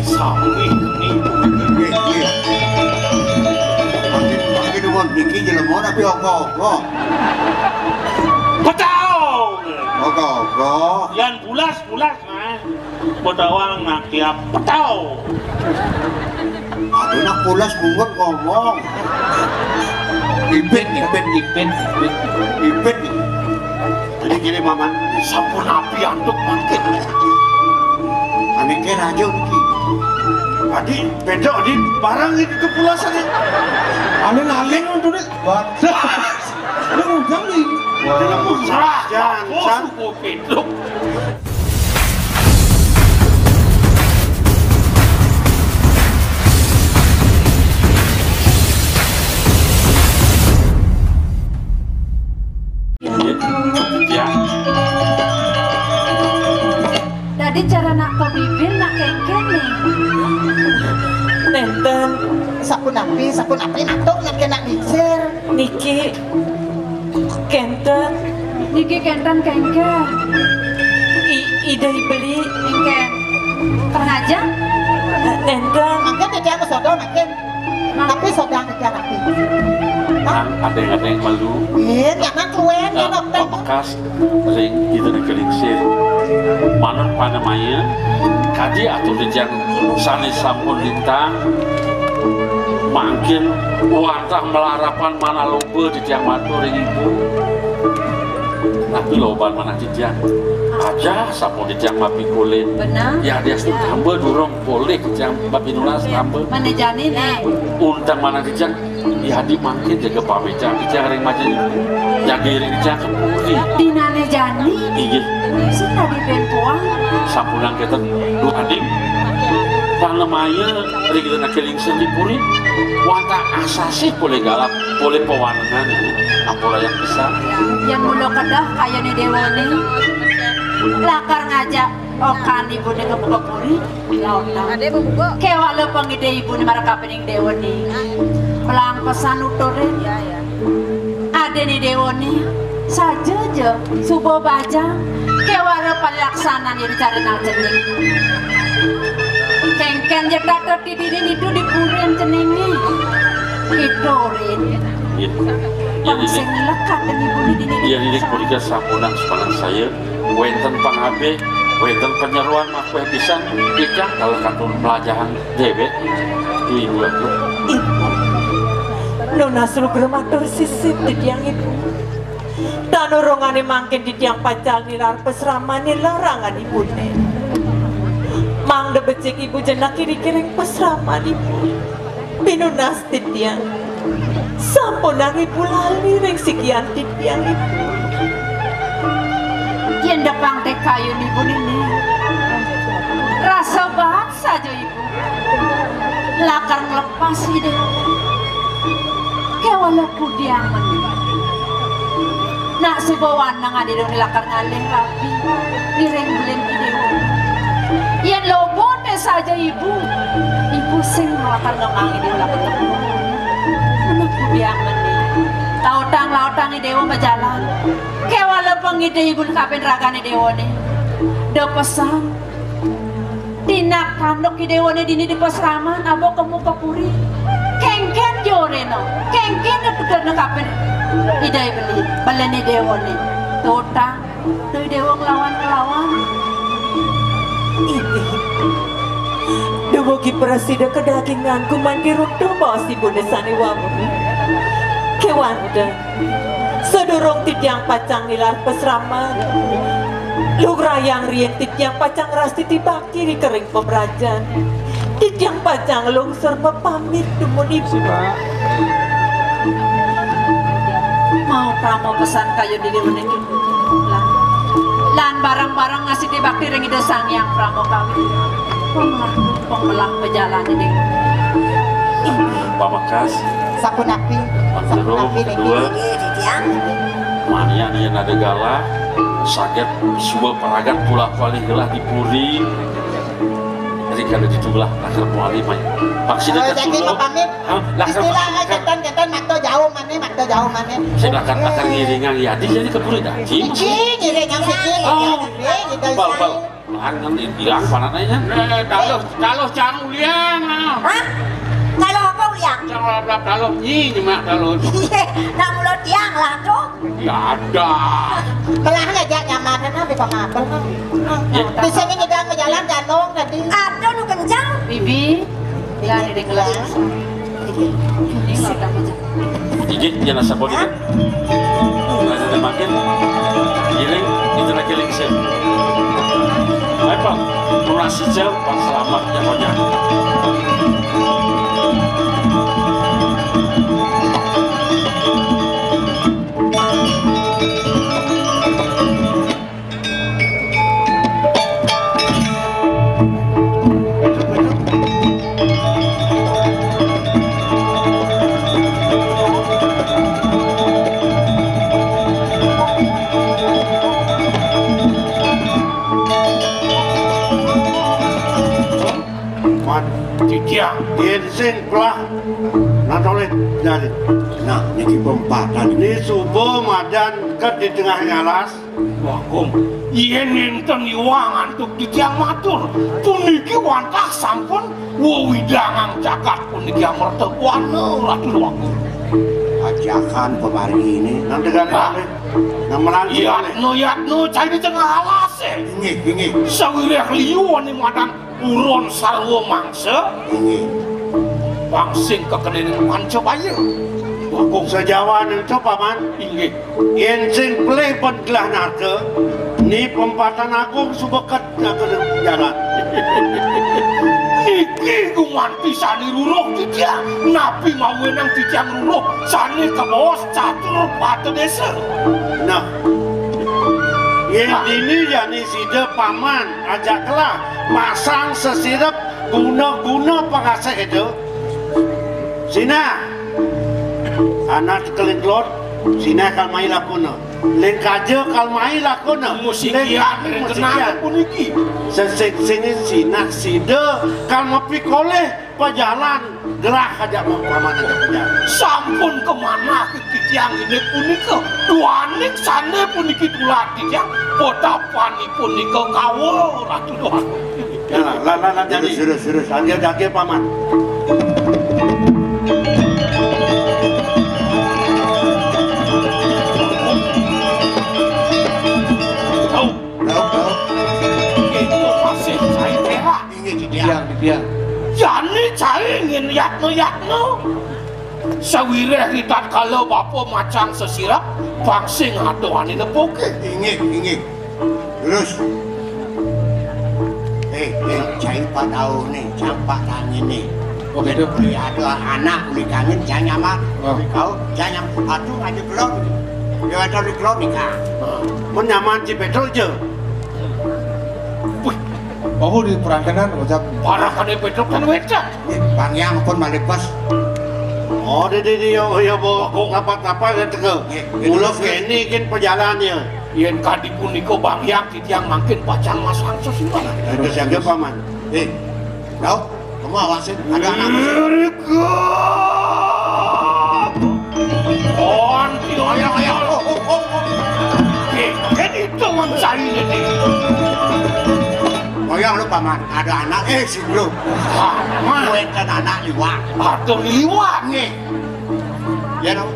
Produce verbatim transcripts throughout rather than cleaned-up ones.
Sami ini. Nggih, nggih. Makin, makin nuwun niki jelema tapi ogo-ogo. Petau. Ogo-ogo. Yan bulas-bulas, nah. Petawang nak tiap petau. Aduh, nak pulas bungut ngomong. Ipit, ipit, ipit, ipit. Ipit. Jadi gini, Paman, sampun api antuk mangkin. Ane ke raja niki. Adi, beda, Adi, barang iki kepulasan ya. Ane laling untuk nih. Bagus. Lu ngundang nih. Wah. Jangan, oh, San. Suku Pedro. Iya, iya. Dadi cara nak to bibir nak kengken nih. Nenten. Sapunapi, sapunapi nak to nak kena lingsir. Niki kenten. Niki kenten kengken. I, ida beli. Kengken. Sengaja? Nenten. Mangke titiang sodo mangke. Tapi sodang titiang api. Nah, adeng-adeng malu. Iya, jangan kuen, nah, ya, dokter. Pamekas ring ida niki lingsir. Manut panamaya, kadi atur titiang sane sampun lintang, mangkin wantah malarapan manaloba titiang matur ring ibu. Tapi loban manah titiang. Aja sampun titiang mapikolin. Benar. Ya, dia sudah tambah durung polih titiang mapinunas tambah. Mana jani nih? Untang manah titiang. Ya, di mangkin jaga pamit titiang ring majen. Jaga ring titiang ke puri. Dinane jani? Inggih. Sing tadi ben puang. Sampunang keten. Duh, adik. Panamaya ring ida niki lingsir di puri. Wantah asasih polih galap, polih pawanengan ini. Ampura yang besar. Yang mula kedah kayane dewane. Lakar ngajak okan ibune ke puri. Lautang. Ade bebuka. Kewala pangide ibune marakapining dewane. Pelang pesan uturin. Ya, ya. Adene dewane saja ja suba bajang kewara palaksanane dicari nang cening. Kengken ja tata tidine nitu di purin ceninge. Iturin. Iya. Iya, Nini. Sing lekat demi budi dini. Iya, Nini, punika sampunang semangat saya. Wenten pangabih, wenten penyeruan makueh pisan. Ikang kalau katun pelajaran dewek. Ibu aku. Ibu. Nunas lugra matur sisip titiang ibu. Tanurungane mangkin titiang pacang nilar pasraman nilarangan ibune. Mangda becik ibu jenak kiri-kiring pasraman ibu. Pinunas titiang. Sampunang ibu lali ring sikian titiang ibu. Yen depang tekayun ibu nini. Rasa baat saja ibu. Lakar nglepas ide. Kewala kudiang meni. Nak suba waneng adi dong lakar ngalih rabi. Ngiring belin ide. Yen lobone saja ibu. Ibu sing lakar ngemang ide lakar ketemu. Anak kudiang meni. Lautang-lautang ide majalan. Kewala pengide ibu kapin ragane dewane. Da pesan. Tinak tanduk Ida Déwané dini di pasraman, aba kemu ka puri. Kéngkén joré no, kéngkén da tuturna kapin Ida beli, beliné Déwané. Tutang, tui Déwa nglawan-nglawan. Inggih. Dumugi prasida kadagingan gumanti runtuh baos ibuné sané wau. Kéwanten, sadurung titiang pacang nilar pasraman, lugrayang riin titiang pacang ngrastiti bakti ri kering pamrajan. Titiang pacang lungsur pepamit dumun ibu. Mau krama pesan kayun Ida Déwané. Lan, lan bareng-bareng ngasiti bakti ring Ida Sang Hyang Parama Kawi. Panglah, panglah pajalané. Pamekas. Sapunapi? Pang jero, sapunapi niki? Kedua. Niki, titiang. Manian yén ada galah, saged suba paragat pulah-palih gelah di puri. Jadi kada ditulah lakar muali mai. Maksudnya oh, jadi kasulo. Mapamit. Hah? Lakar istilah mapamit. Kénten-kénten makta jauh mané, makta jauh mané. Sing lakar, lakar ngiringang yadi jadi ka puri dadi. Siki, ngiringang siki, oh. Ngiringang siki, bal, bal. Angen ilang panananya. Eh, taluh, taluh cang uliang, ah. Hah? Taluh apa uliang? Cang lap-lap taluh nyi, nyemak taluh. Iya, nak mulut tiang lah tuh. Ya ada. Belahnya jak nyaman, kan, di pamabel, kan. Di sini ngidang ke jalan gantung tadi. Ada nu kencang. Bibi, ya, di gelas. Inggih, jangan sabar gitu. Nggak ada makin. Giling, itu lagi giling sih. Baik, Pak. Terima kasih, Cel. Pak, selamat, ya, Pak, ya. Man, titiang, yén sing pelah, nah, tolih jari. Nah, niki pempatan. Ni suba madan ket di tengah alas. Wah, Kong, yén nénten iwang antuk titiang matur, puniki wantah sampun wewidangang jagat puniki amerta buana, Ratu Déwagung. Ajakan pamargi ini. Nang tegar. Nah, melanjut. Yatno, yatno, cai di tengah alas, eh. Inggih, inggih. Sawiréh liu ané madan buron sarwa mangsa. Inggih. Pang sing kakenénin panca baya. Bagong. Sajawaning to, Paman. Inggih. Yén sing pelih ban gelah narka, ni pempatan agung suba ket narka jalan. Niki gumanti sané ruruh titiang, napi mawinan titiang ruruh sané kabaos catur pata désa. Nah, yén dini jani sida Paman ajak kelah masang sesirep guna-guna pangasih itu. Sinah, anak keling telur, sinah kal mai lakuna. Lén kaja kal mai lakuna. Lén kaja kenal puniki. Sesik sini sinah sida kal mapikolih pajalan gelah ajak Paman ajak pajalan. Sampun kamanah titiang indik punika. Duaning sané puniki tulad titiang, padapanipun nika kawa, Ratu Déwagung. Ya, lan, lan, lan, jani. Terus, terus, terus. Lanjut, lanjut, Paman. Tau. Tau, tau. Itu masih cai perak. Inggih, titiang. Titiang, titiang. Jani cai ngin yatna-yatna. Sawiréh ritatkala bapa macang sesirep, pang sing ada ané nepukin. Inggih, inggih. Terus. Eh, eh, cai padauné, campak tanginé. Oh, gitu. Ada anak di kangin, cai nyaman. Oh. Kau, cai nyaman. Aduh, aja belum. Ya, ada di belum nikah. Mun nyaman si Petruk aja. Wih, oh, di perantenan, ucap. Parah kan Petruk kan wédang. Bang Hyang pun malih bas. Oh, di, di, di, yo, yo, bo, kok ngapa-ngapa ya tega. Nggih, nggih. Mula kéné kin perjalanan ya. Yén kadi punika Bang Hyang titiang mangkin pacang masang sesirep. Ada siaga, Paman. Eh, tau, kamu awasin, ada anak. Erika. Kon, yo, yo, yo. Oh, oh, oh, oh. Eh, kan itu mencari ini. Oh ya, lu, Paman, ada anak, eh, si Bro. Paman. Kuétan anak liwat. Ada liwat. Nggih. Ya, dong.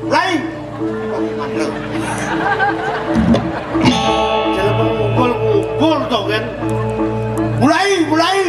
Lain. Jangan ngumpul-ngumpul to, kan. Mulai, mulai.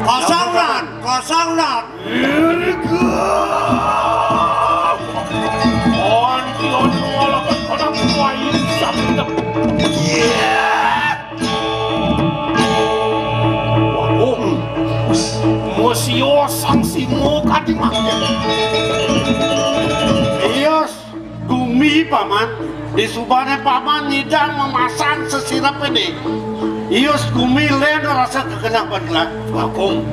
Kosong, Nan. Kosong, Nan. Waduh, masih sang simo kadi mangke. Iya, gumi, Paman. Di subané Paman nyidang memasang sesirep ini. Ius gumi lén rasa kegenah ban gelah. Bagong,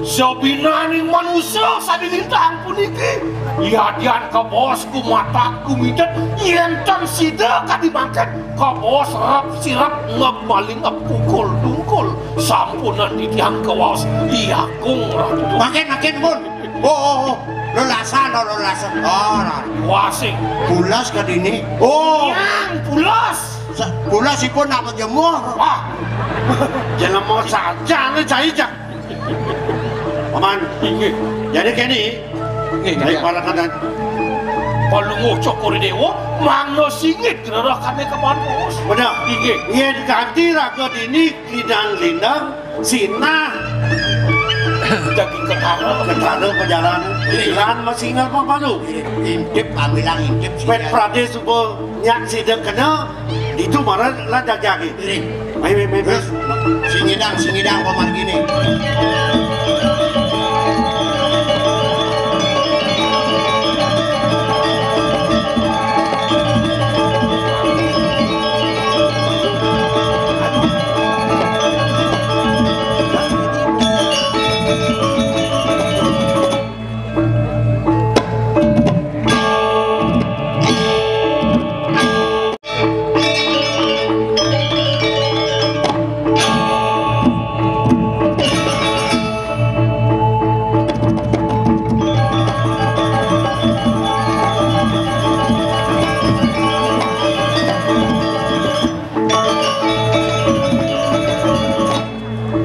sabinaning manusa sané nindang puniki, yadian kabaos gumatak gumitet, yén ten sida kadi mangken, kabaos rep sirep ngeb maling ngeb kungkul dungkul, sampunang titiang kawaos. Iya, Gung Ratu. Makin, makin, pun. Oh, oh, oh. Lelasan, oh, lelasan. Oh, nah. Wasing. Pulas ka dini. Oh. Yang pulas. Kula sipun nak menjemuh. Wah, jangan mau saja nih cai jak. Paman, inggih. Jadi kene, inggih, cai parakadan. Palungguh Cokor Dewa, mangga singit gerakane kepanos. Bener. Inggih. Yen ganti raga dini kidang lindang, sinah. Daging ketara. Ketara pajalan. Ilan masih ingat apa lu? Intip, pamilang intip. Pet Prade suba nyak sida kena, itu marah lah jajaki. Ayo, ayo, ayo, ayo. Terus, singidang, singidang, pamargine.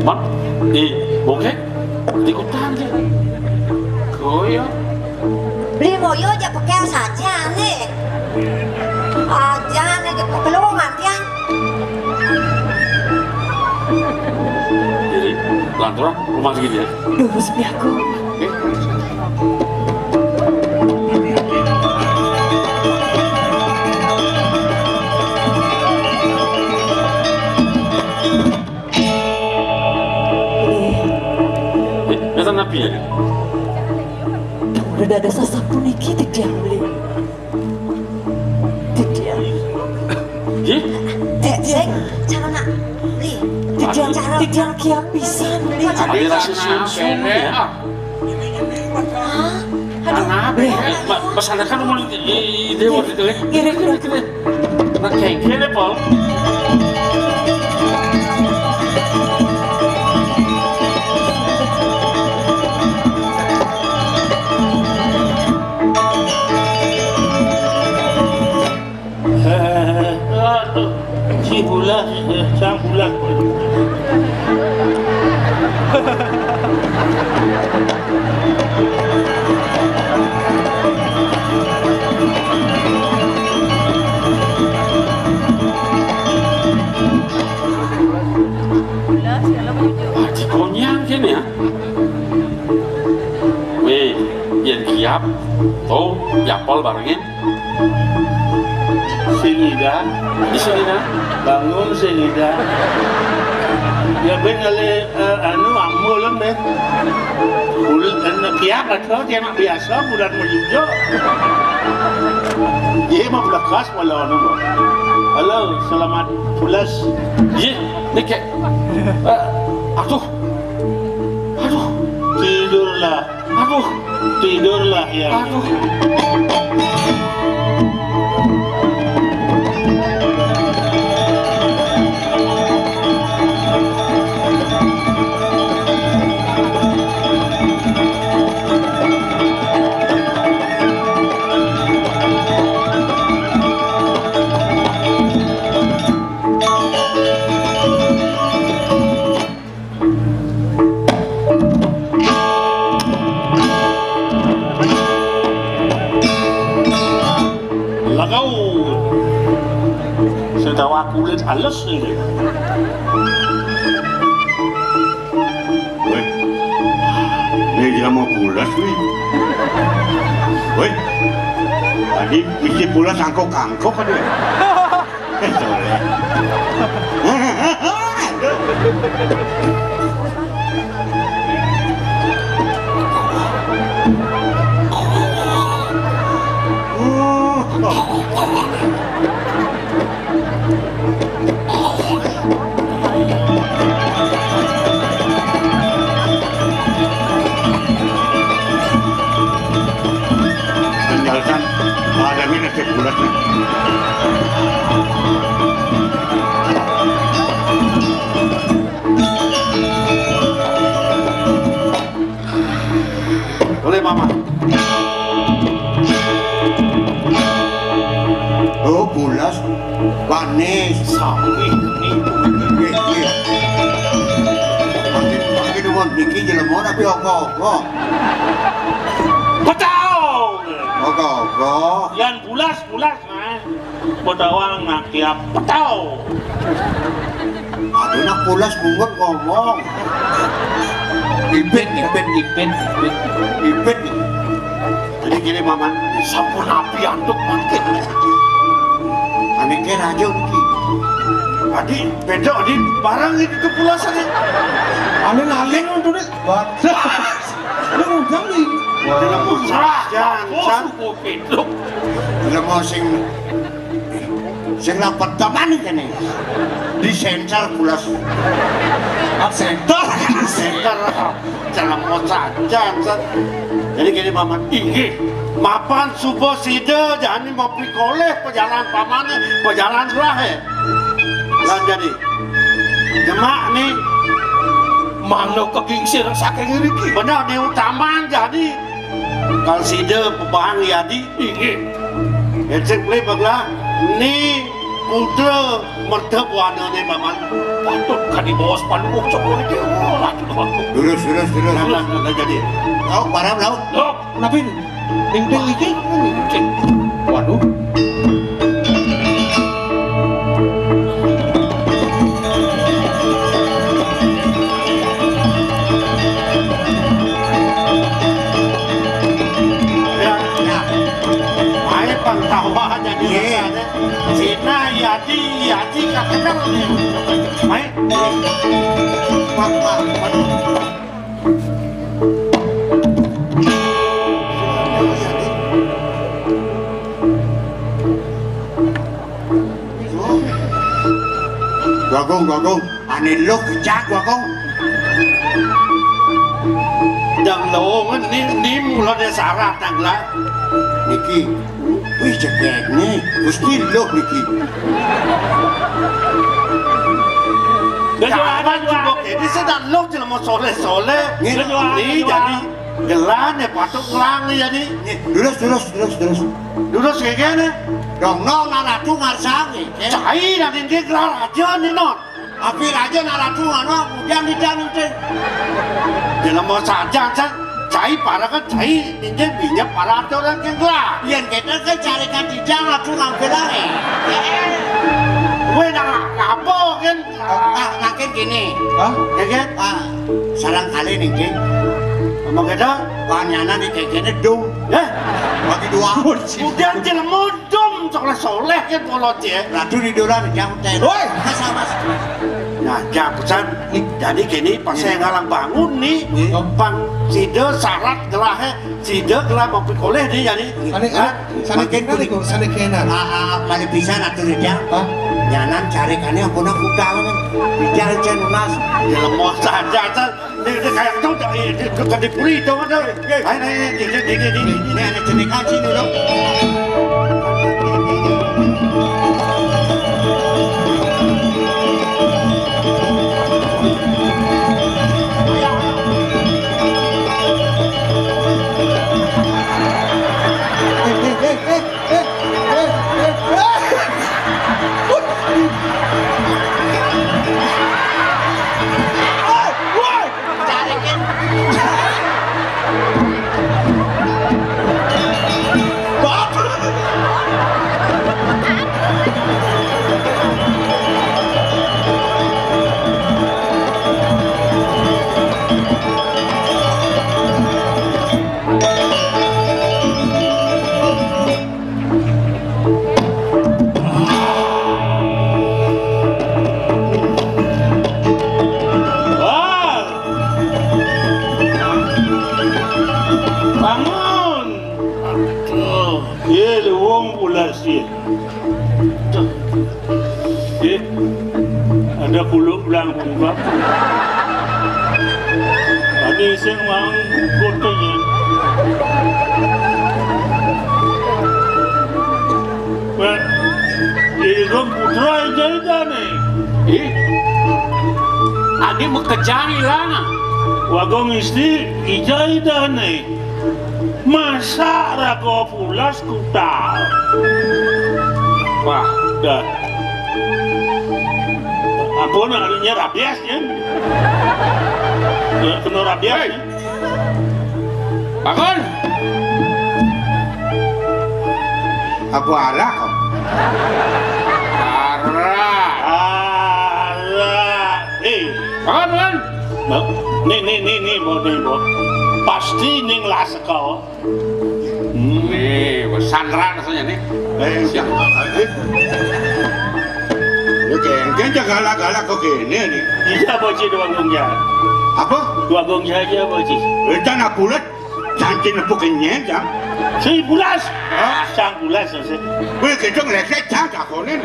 Mat, eh, bokeh, ikutan je. Koyo. Beli moyo aja pekel saja nih. Aja nih, keluar tiang. Jadi, lanturan rumah segini ya. Durus beli aku. Eh. Eh, ngeten napi ya? Udah ada sasampun iki titiang beli. Titiang. Nggih? Titiang. Cara nak beli. Titiang, cara titiang kiam pisan beli. Cara ayo rasa siun-siun ya. Hah? Aduh. Anak, eh, ma-, masalahkan umur i-, i-, dia waktu itu, eh. Ngirit, ngirit, ngirit. Nah, kayak gini, Pol. Aduh, si Bulas, eh, sang Bulas. Wah, dikonyang kene ya. Weh, yen kiap, to, yapal barengin. Sing ida. Di sini dah. Bangun sing ida. Ya ben kali, eh, anu amul ben. Bulan, eh, kiap atau dia nak biasa bulan menyujuk. Iya mah belekas walau anu. Halo, selamat pulas. Iya, ni kek. Eh, aduh. Aduh. Tidurlah. Aduh, tidurlah ya. Aduh. Lagau. Sedawa kulit halus ini. Weh. Ini dia mau pulas, weh. Weh. Tadi mesti pulas angkok-angkok ada. Eh, sorry. Tinggalkan pada minat bulat. Boleh, Mama. Oh, bulas. Wanis. Sami niku. Nggih, nggih. Mangke, mangke nuwun niki jelema tapi ogo-ogo. Petau. Ogo-ogo. Yan bulas, bulas, nah. Petawang ngakia petau. Aduh, nak pulas bungut ngomong. Ipit, ipit, ipit, ipit. Ipit. Jadi gini, Paman, sampun api antuk mangkin. Ane ke raja niki. Adi, beda, Adi, barang iki kepulasan iki. Ane naling untuk nek batas. Lu ngundang nih. Wah, jangan, jangan. Lemo sing, sing lapet teman kene. Di sensor pulas. At sensor. Sensor. Jangan mau saja, San. Jadi gini, Paman. Inggih. Mapan suba sida jani mapikolih pejalan pamane, pejalan gelahe. Lan jadi. Jemak ni. Mano kegingsir saking ngriki. Bener, di utaman jadi. Kal sida pebahang yadi. Inggih. Ecek beli bagla ni putra merta buanane, Paman. Patut kadi bawas panuwuh Cokor Dewa. Waduh, waduh. Lurus, lurus, lurus. Nah, nah, nah, jadi. Lauk, param, lauk. Lauk. Napi? Dingding iki? Waduh. Ya, ya. Ae pang tawa jadi. Nggih. Rasane. Cina, Yadi, Yadi, kakenal nih. Mai. Pak, Pak, Pak. Bagong, Bagong. Ane lo kejak, Bagong. Dang lo, ni, ni mula dia sarah, dang lah. Niki. Wih, cekekne, Gusti Luh niki. Jangan coba kene, sedang lo jelema soleh-soleh. Nggih. Ni jadi gelar ne patut ngelang ni jadi. Nggih, lurus, lurus, lurus, lurus. Lurus kayak gini. Dong, nong, nak ratu ngarsangi. Cai dan ini gelar aja ni, non. Api raja nak ratu ngono, kemudian tidak nanti. Jelema saja, San. Cai para kan cai ninja minyak para aturan kan kelar. Yen kita kan cari kan tidak ratu ngambil lagi. Kowe nak ngapa kan? Ah, makin gini. Hah? Ya kan? Ah, sarang kali nih, Ki. Ngomong kita, panyanan di kekene dum. Eh? Bagi dua. Kemudian jelema Dum, soleh-soleh kan kolot ya. Ratu di dolan jam ten. Woi. Mas, mas. Nah, jam pesan. Jadi gini, pas saya ngalang bangun nih, Wih. Bang, sida syarat gelahe, sida gelah mampir koleh nih jadi. Sane, Hah? Sane kena niku, sane kena. Ah, ah, paling bisa ratu di jam. Hah? Nyanan cari kane ampun aku tahu nih. Bicara cen lunas. Ya lemah saja, San. Ini, ini kayak tuh, ini, ini bukan dipuri, tuh, tuh. Ini, ini, ini, ini, ini, ini. Ini ada jenis kaji nih, dong. Eh, eh, eh, eh. Wah! Bangun! Aduh, ye luwung pula sih. Tuh. Eh, ada kuluk belang kumbang. Ada sing mang kotanya. Wah, ini kan putra ijai dane. Eh, adi makejang ilang. Wagong istri ijai dane. Masa raga pulas kutal. Wah, dah. Pun artinya rabies, ya. Ya, kena rabies. Hei. Bangun. Aku arah kok. Arah. Arah. Eh. Bangun, bangun. Nih, nih, nih, nih, Bo, nih, Bo. Pasti ning lah seko. Hmm. Nih, Bo, Sandra rasanya nih. Eh, siapa? Eh. Lu kengkeng jangan galak-galak kok gini nih. Iya, Bo Ci, dua gong ya. Apa? Dua gong saja, Bo Ci. Eh, jangan bulat. Jangan nepuk kenyang, jang. Si bulas. Hah? Sang bulas, sih. Wih, gitu ngelek-ngelek, jang, takonin.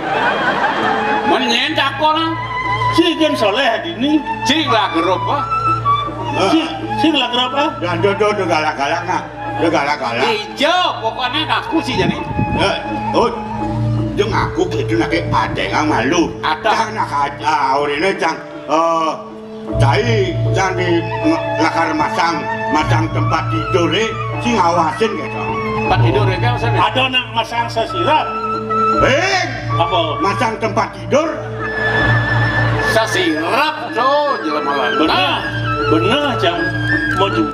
Menyen takon. Si kan soleh di ini. Si lah gerup, ah. Eh. Si, si lah gerup, ah. Dan do, do, do galak-galak, nah. Udah galak-galak. Ijo, pokoknya ngaku sih jadi. Ya, oh, dia ngaku gitu nak kayak padeng malu. Ada. Nah, nak aja, ah, orangnya cang, eh, cai cang di lakar masang, masang tempat tidur, eh, si ngawasin gitu. Tempat tidur ya kan maksudnya? Ada nak masang sesirap. Eh, apa? Masang tempat tidur. Sesirap tuh jelema. Bener, bener, cang. Mau juga.